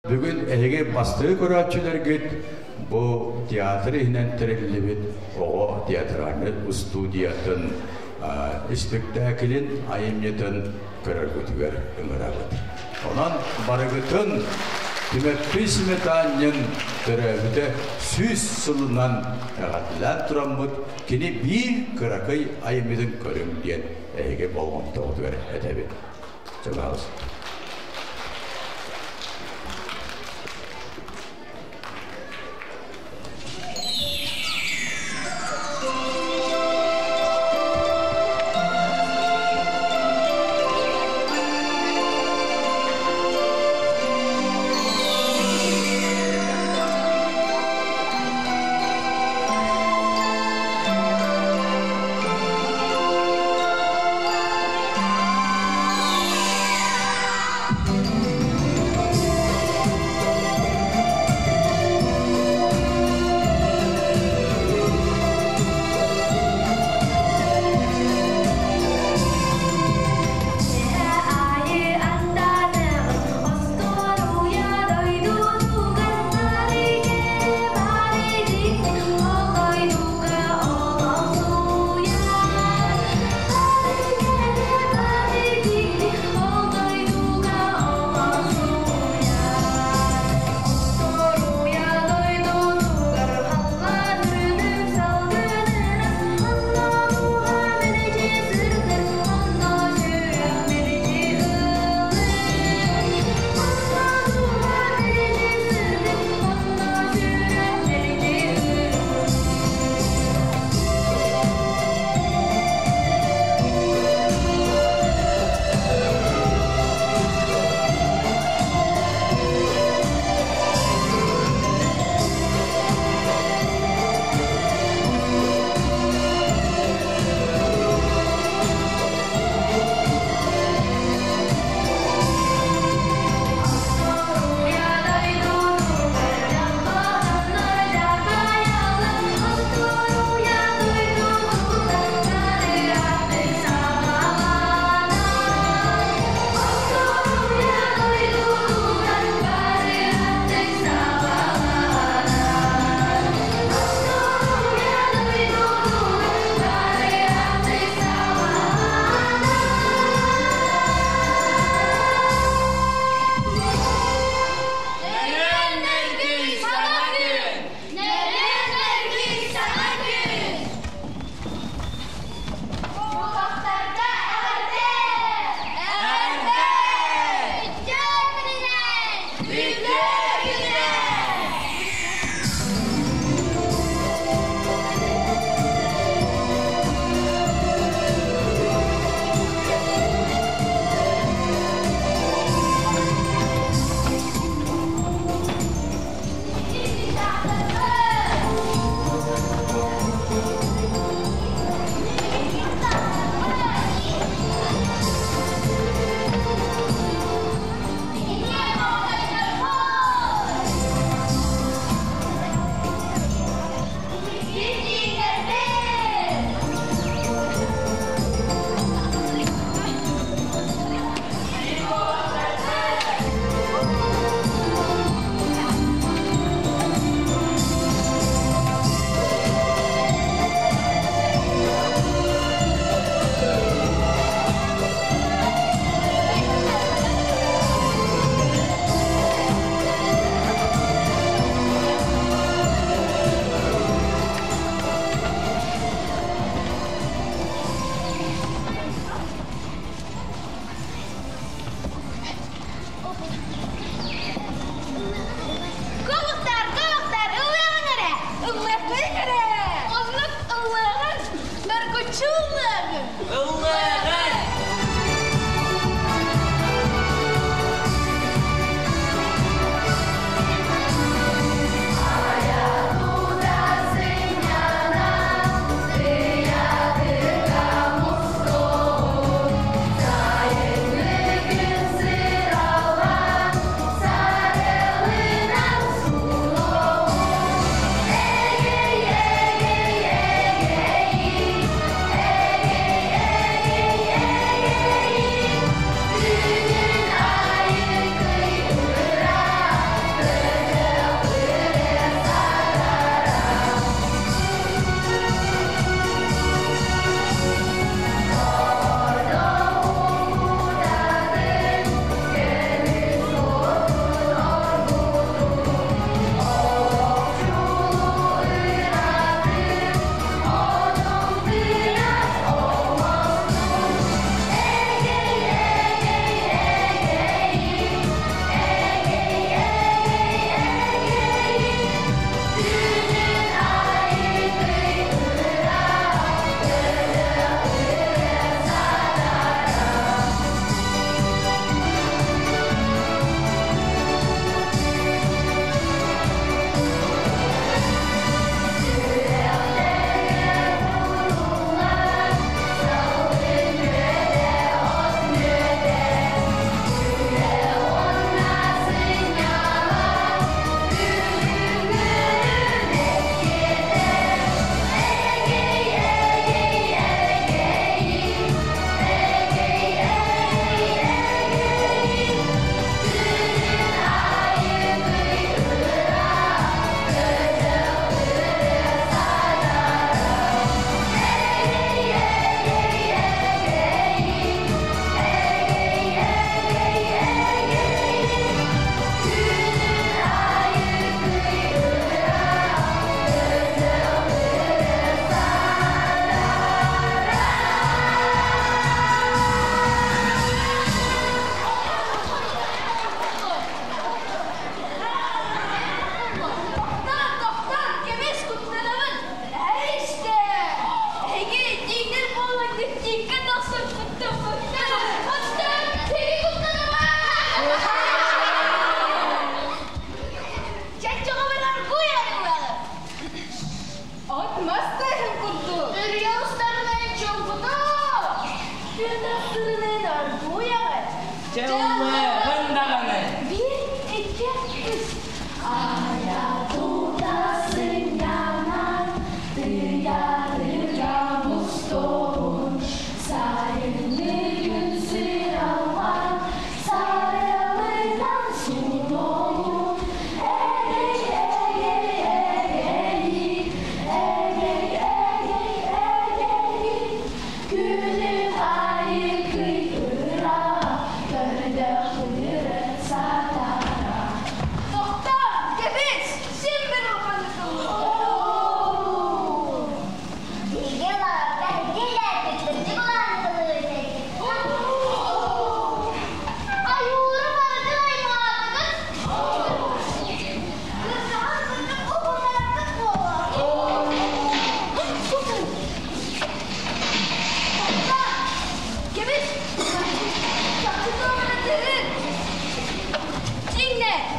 Бүгүн эһиги бастакы көрөөччүлэргит бу театр иһинэн тэриллибит оҕо театральнай устуудьуйатын испэктээкилин айымньытын көрөргүтүгэр ыҥырабыт. Онон барыгытын Түмэппий Сметанин төрөөбүтэ 100 сылынан эҕэрдэлээн тураммыт, кини биир кыракый айымньытын көрүҥ диэн эһиги болҕомтоҕутугар этэбит. Пожалуйста.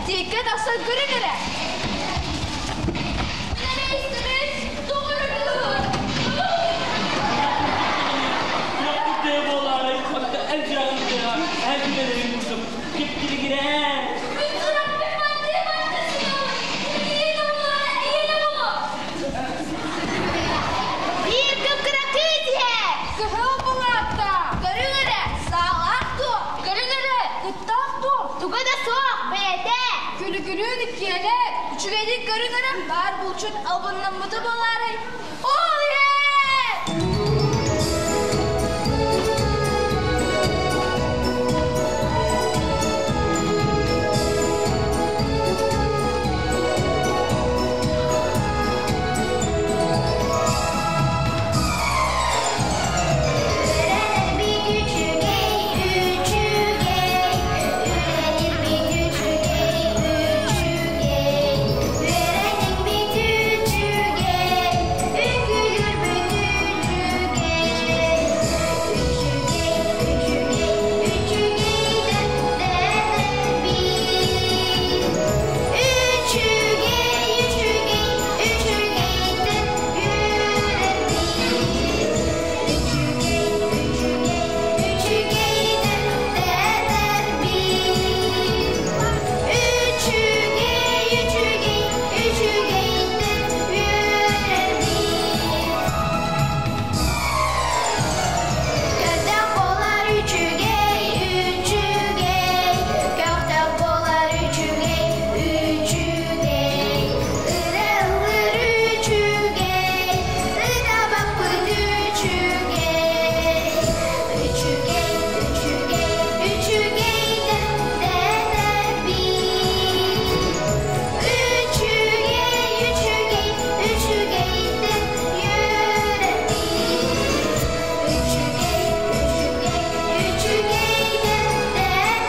Тииккэ тахсан көрүҥ эрэ. Биир кып-кыра кыыс иһэр. Кыһыл булаатта. Көрүҥ эрэ, Саалаах дуо? Көрүҥ эрэ, ыттаах дуо? Туга да суох, бэйэтэ. Күлүкүлүүн иккиэлэр. Үчүгэйдик көрүҥ эрэ, баар булчут албыннаммыта буолаарай? Ол иһэр! Үөрэнэрбит үчүгэй, үчүгэй, үөрэнэрбит үчүгэй, үчүгэй, үөрэнэрбит үчүгэй, үҥкүүлүүрбүт үчүгэй, үчүгэй, үчүгэй, үчүгэй дэнэрбит. Үчүгэй, үчүгэй, үчүгэйдэн үөрэрбит. Үчүгэй, үчүгэй, үчүгэйдэн дэнэрбит. Үчүгэй, үчүгэй, үчүгэйдэн үөрэрбит. Көрдөөх буолар үчүгэй, үчүгэй, көхтөөх буолар үчүгэй, үчүгэй, ырыалыыр үчүгэй, ытаабаппыт үчүгэй, үчүгэй, үчүгэй, үчүгэйдэн дэнэрбит. Үчүгэй, үчүгэй, үчүгэйдэн үөрэрбит. Үчүгэй, үчүгэй, үчүгэйдэн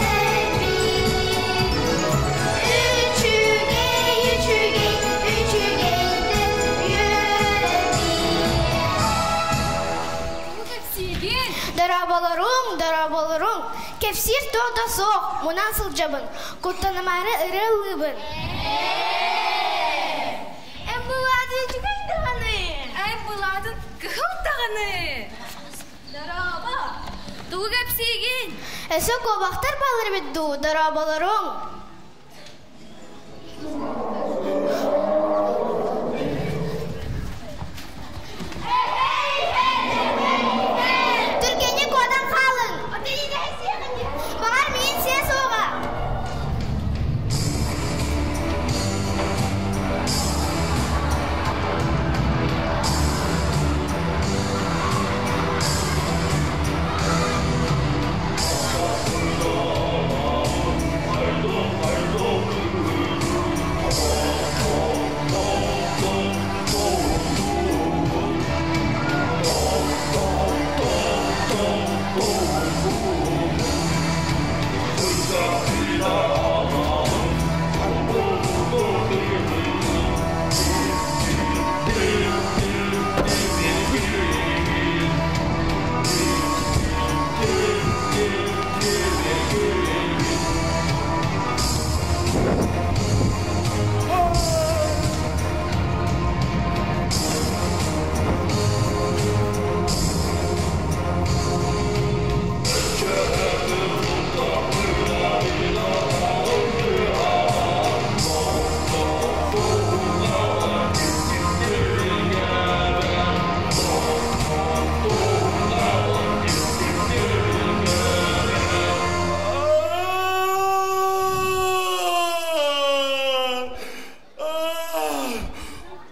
дэнэрбит. Үчүгэй, үчүгэй, үчүгэйдэн үөрэрбит. Кэпсиигин. Дорооболоруҥ, дорооболоруҥ. Кэпсиир туох да суох, мунан сылдьабын. Куттанымаары ырыа ыллыыбын. Эн былаатын үчүгэй даҕаны. Эн былаатын кыһыл даҕаны. Дорообо. Тугу кэпсиигин? Өссө куобахтар бааллар эбит дуу, дорооболоруҥ. Түргэнник куотан хаалыҥ. Баҕар миин сиэ суоҕа.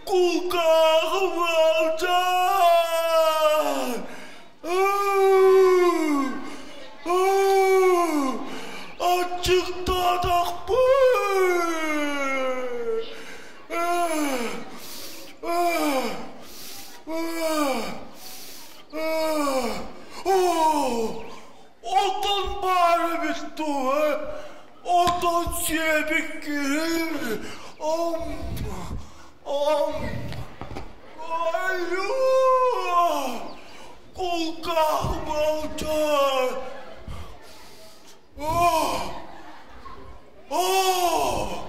Кулгааҕым ыалдьар! Аччыктаатахпын! Отон баар эбит дуу, Отон сиэбиккин! Ом, ом, айуу! Кулгааҕым ыалдьар! Оо!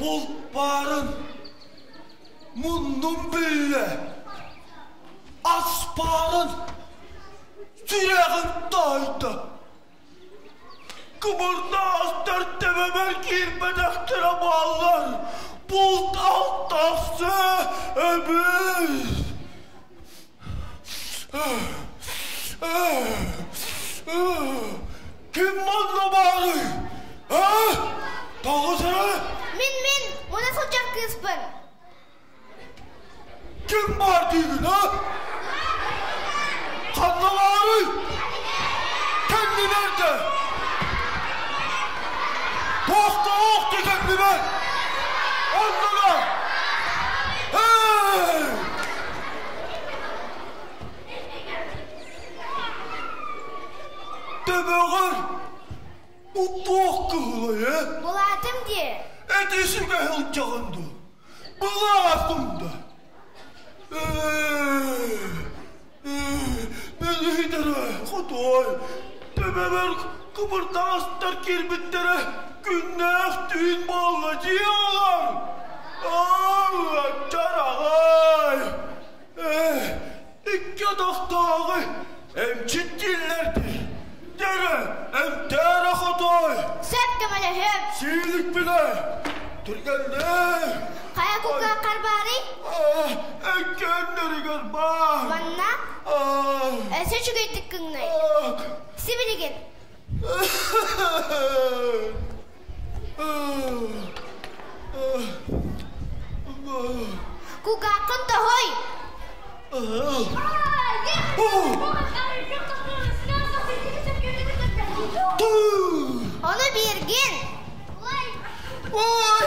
Булт баарын муннум биллэ, ас баарын сүрэҕим таайда. Кыбырдаастар төбөбөр киирбэтэхтэрэ буоллар, булт алтахсы эбит. Ким манна баарый? А? Тоҕус эрэ? Мин, мин, муна сылдьар кыыспын. Ким баар диигин, а? Ханна баарый? Кэннибэр Туохта ох кэннибэр! Оннуга! Эй! Төбөҕөр туох кыһылай, э? Булаатым дии. Эти сүгэ сылдьаҕын дуу? Былаатым да. Мен иһитэрэ хотуой, төбөбөр кыбырдаастар киирбиттэрэ күннээх түүн буолла дии олор. Чараҕай! Икки атахтааҕы эмчит дииллэр дии. Дэрэ, эмтээрэ хотой! Сөп көмөлөһүөм. Сиилик билэ! Түргэнник! Хайа кулгааххар баарый? Эккеннэригэр баар. Манна? Өссө үчүгэйдик кыҥнай. Сибилигин. Кулгааххын тоһуй! Ону биэргин! Ой! Ой!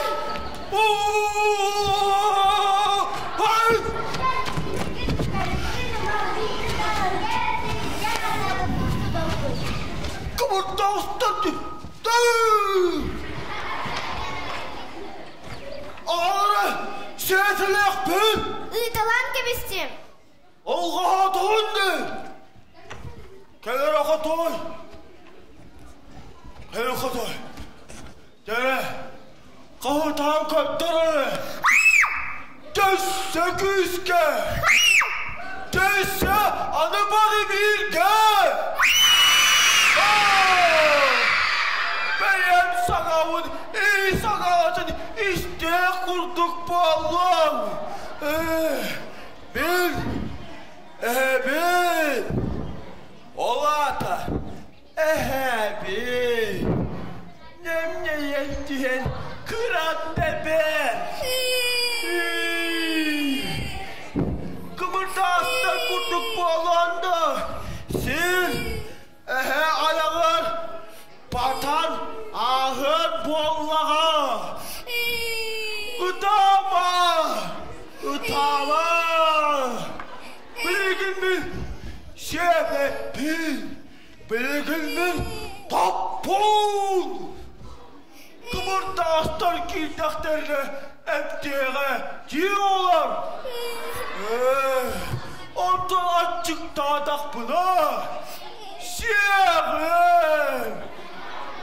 Кыбырдаастар Аара сиэтилиэхпин! Ыыталаан кэбистим. Алҕаһаатаҕын дии! Кэлэр хотуой! Кэлэр хотуой! Дьэ, хаһытаан көттөр эрэ! Төссө күүскэ! Төссө аны бары бииргэ! Бэйэм саҥабын ии саҥаатын истиэх курдук буоллум. Бил, эһэбин, ол аата эһэбин, ньэмньэйэн түһэн кырат тэбэр. Кымырдаастар курдук буолан да, сир эһэ айаҕар батан ааһыан буоллаҕа. Ытаама! Ытаама! Билигин мин сиэбэппин! Билигин мин топпун! Кымырдаастар киирдэхтэринэ эмтиэҕэ дии олор. Онтон аччыктаатахпына сиэҕим.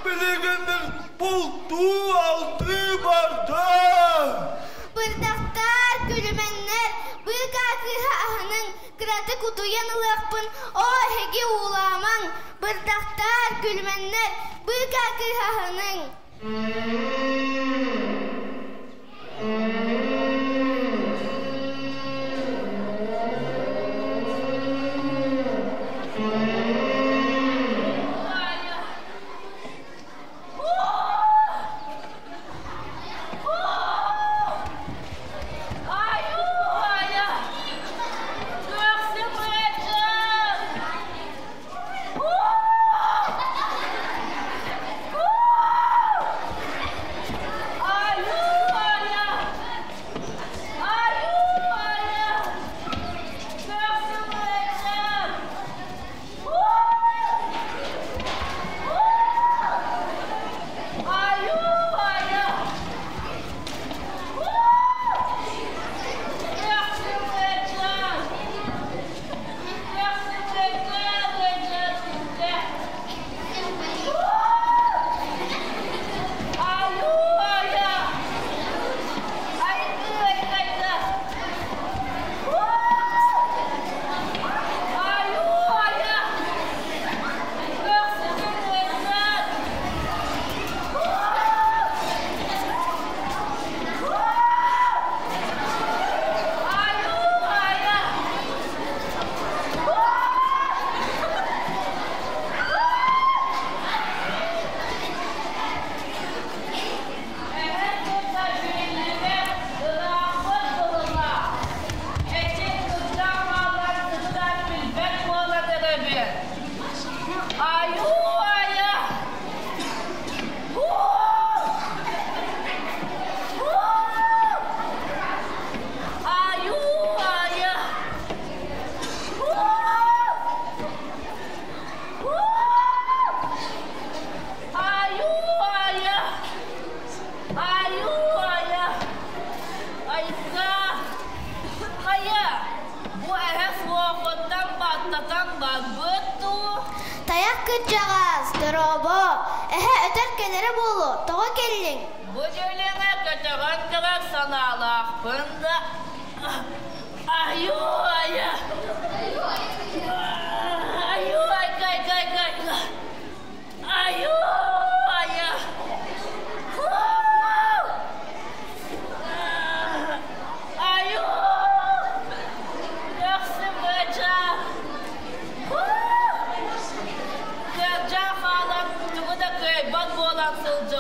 Билигин мин бултуу-алтыы бардым. Бырдахтар, күлүмэннэр, быыкаа кыыһа аһыныҥ, кыратык утуйан ылыахпын, оо, эһиги уулаамаҥ. Бырдахтар, күлүмэннэр, быыкаа кыыһа аһыныҥ.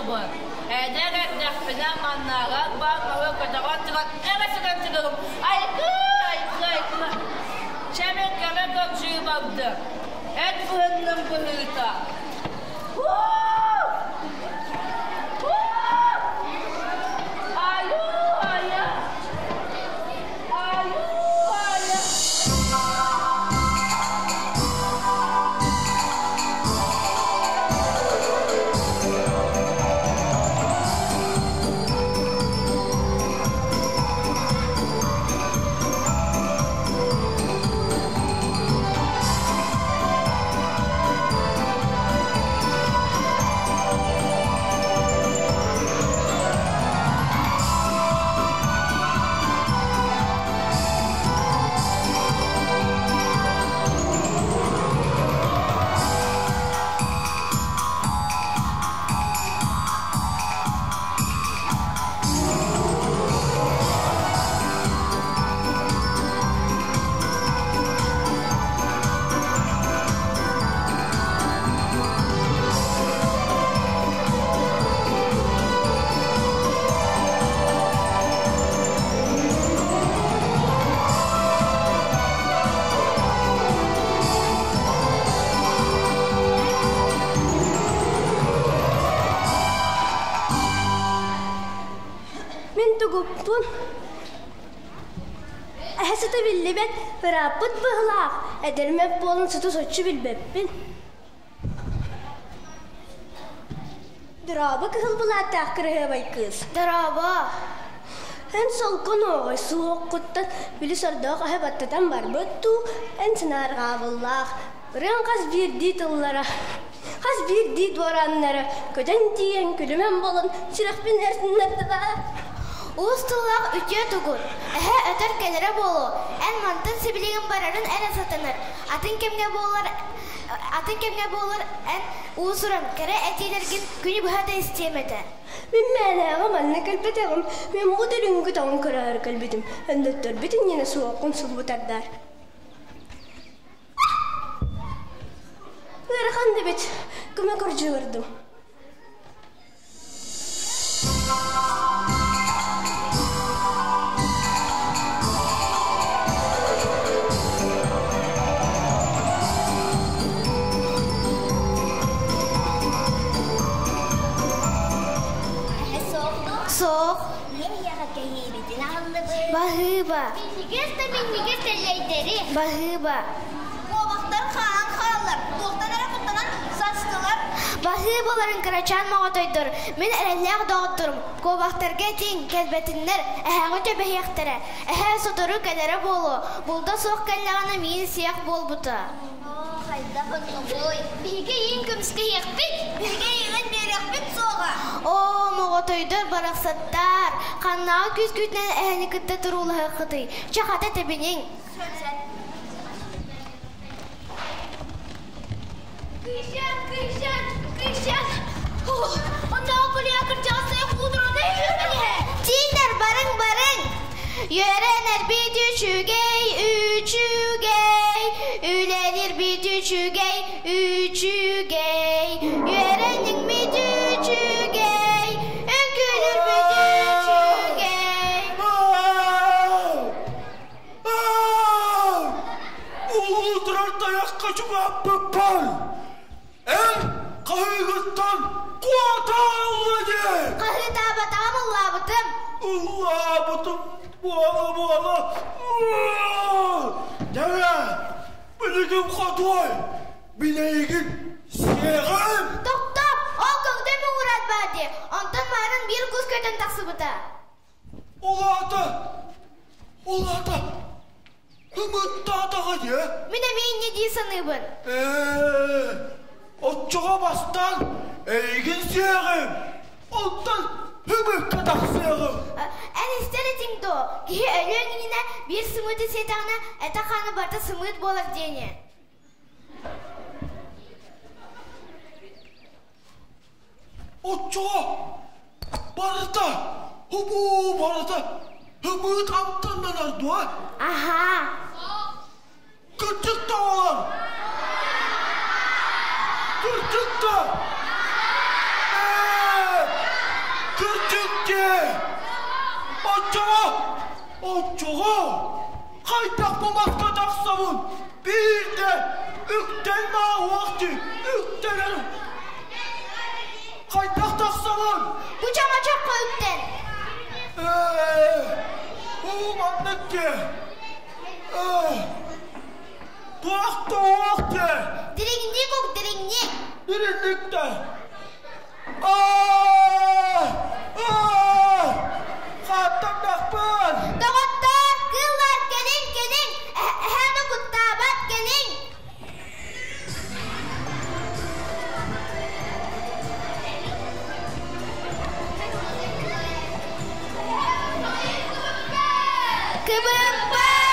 саныыбын. Эдэр эрдэхпинэ маннааҕар баар маһы көтөҕөн туран эрэ сытан сытарым. Айгы, айгы, айгы. Чэ мин көмө көрдүү бардым. Эт быһынным быһыыта. Айуу, айа. Айуу, айа. Мин тугуппун эһэ сыта биллибэт, ырааппыт быһылаах, эдэрмэт буолан сыты соччу билбэппин. Дорообо кыһыл былааттаах кыраһыабай кыыс. Дорообо. Эн солкун ооҕой суоххуттан били сордоох аһы баттатан барбыт дуу, эн сынаарҕаабыллаах, ырыаҥ хас биирдии тыллара, хас биирдии дуорааннара көтөн тиийэн күлүмэн буолан сүрэхпин эртиннэрдилэр. Уус тыллаах үтүө тугун, эһэ өтөр кэлэрэ буолуо, эн мантан сибилигин барарын эрэ сатанар, атын кэмҥэ буолар атын кэмҥэ буолар эн уус-уран кэрэ этиилэргин күнү быһа да истиэм этэ. Мин мээнээҕи манна кэлбэтэҕим, мин бу дүлүҥҥү тоҥон көрөөрү кэлбитим, өндөттөрбүт иннинэ суоххун сулбутардар. Ыарахан да эбит, көмө көрдьүөрдүм. Суох. Баһыыба. Минньигэс да минньигэс тэллэйдэри. Баһыыба. Куобахтар хаан хааллар, туохтан эрэ куттанан састылар. Баһыыбаларын кырачаан моҕотойдор, мин эрэллээх доҕотторум, куобахтарга этиҥ, кэлбэтиннэр, эһэҕэ түбэһиэхтэрэ. Эһэ сотору кэлэрэ буолуо, булда суох кэллэҕинэ миин сиэх буолбута. Оо, хайдах оннугуй? Биһиги эйиин көмүскэһиэхпит, биһиги эйиигин биэриэхпит суоҕа. Оо, моҕотойдор барахсаттаар, ханнааҕы күскүтүнэн эһэни кытта туруулаһыаххытый? Чэ, хата тэбиниҥ. Кыысчаан, кыысчаан, кыысчаан! Оннооҕу кулуйа кырдьаҕас куудураны Тииҥнэр барыҥ, барыҥ! Үөрэнэрбит үчүгэй, үчүгэй, үлэлиирбит үчүгэй, үчүгэй, үөрэниҥмит үчүгэй, үҥкүүлүүрбүт үчүгэй. Улуу турар тайахха чугаһаппыппын! Эн хаһыыгыттан куотаалла диэн! Хаһыытаабатаҕым ыллаабытым. Ыллаабытым буола-буола! Дьэ, билигин хотуой! Мин эйигин сиэҕим! Токтоп, ол көҥдөй муҥураат баар дии. Онтон маарын биир кус көтөн тахсыбыта. Ол аата, ол аата Ымыттаатаҕа дии. Мин эмиэ инньэ дии саныыбын. Ээ, оччоҕо бастаан эйигин сиэҕим, онтон ымыкка тахсыаҕым. Эн истэр этиҥ дуо, киһи өлүөн иннинэ биир сымыыты сиэтэҕинэ, этэ-хаана барыта сымыыт буолар диэни. Оччоҕо барыта, хобуу барыта ымыыт амтаннанар дуо? Аһаа. Кырдьык да оҕолор! Кырдьык да! Ээ! Ээ, оччоҕо, оччоҕо хайдах бу маска тахсабын? Биирдэ үктэл мааһуох дии, үктэл Хайдах тахсабын? Бу чаҥачахха үктэн. Ээ, уу маннык дии. Ээ, туох туох дии? Дириҥник ук, дириҥник. Дириҥник да. Аа! Аа! Хааттардахпын! Доҕоттоор, кыыллар, кэлиҥ, кэлиҥ! Эһэм куттаабат, кэлиҥ! Кыбыппыт!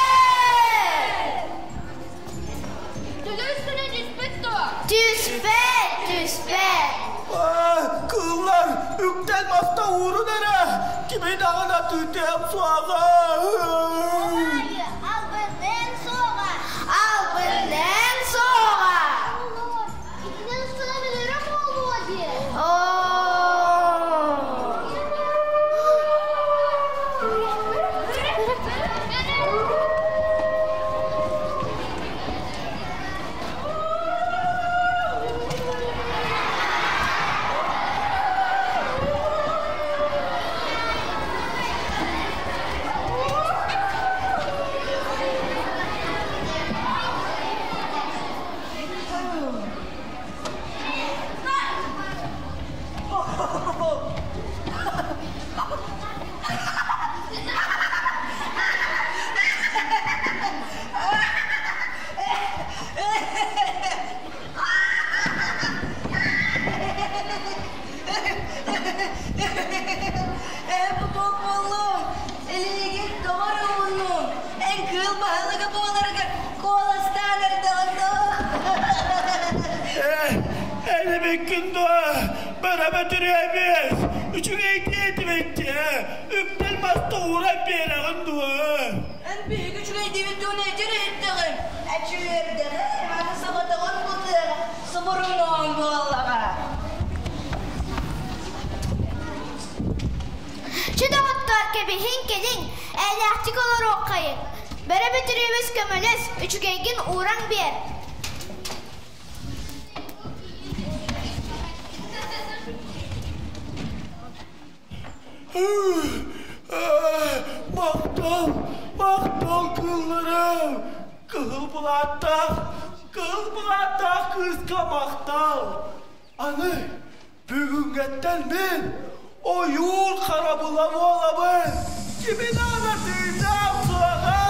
Түлүс күнэ түспүт дуо? Түспэт, түспэт. Кыыллар, үктэл маста уурун эрэ! Кими даҕаны тыытыам суоҕа! Албынныан суоҕа! Албынныан суоҕа! Итинэн устунан өлөрө буолуо диэ. Ээ, бу туох буоллуҥ? Илиигин тоҕо эрэ ууннуҥ? Эн кыыл баһылыга буоларыгар куоластаан эрдэҕиҥ дуо? Ээ, элибиккин дуо? Бөрөбө түрүөбүөс! Үчүгэй диэтибит Үктэл маста ууран биэрэҕин дуо? Эн биһиги үчүгэйдиибит дуо этэр иһиттэҕиҥ? Эчүөрдэҕэ, маны соҕотоҕун бутуоҕа, субуруҥнуоҥ буоллаҕа. Чэ доҕоттоор, кэбиһиҥ, кэлиҥ, ээлээхтик олоруоххайыҥ. Бөрө Бөтүрүөбүс көмөлөс, үчүгэйгин ууран биэр. Махтал, махтал кыылларым! Кыһыл былааттаах, кыһыл былааттаах кыыска махтал! Аны бүгүҥҥэттэн мин ойуур харабыла буолабын! Кимин аана тыыннаах суоҕа!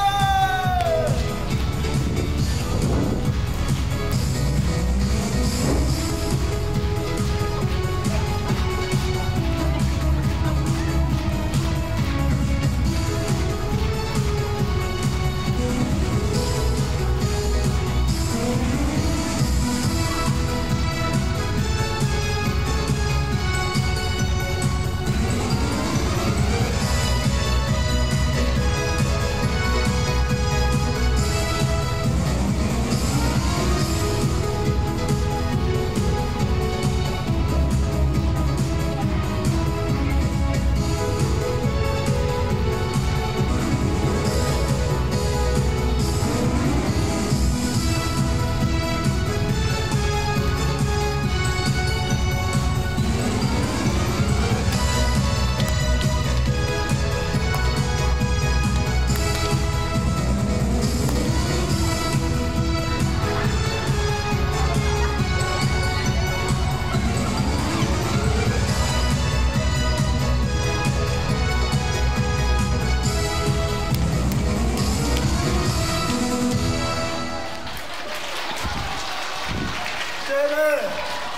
Дэрэ,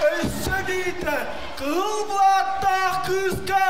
өссө биитэ кыһыл былааттаах кыыска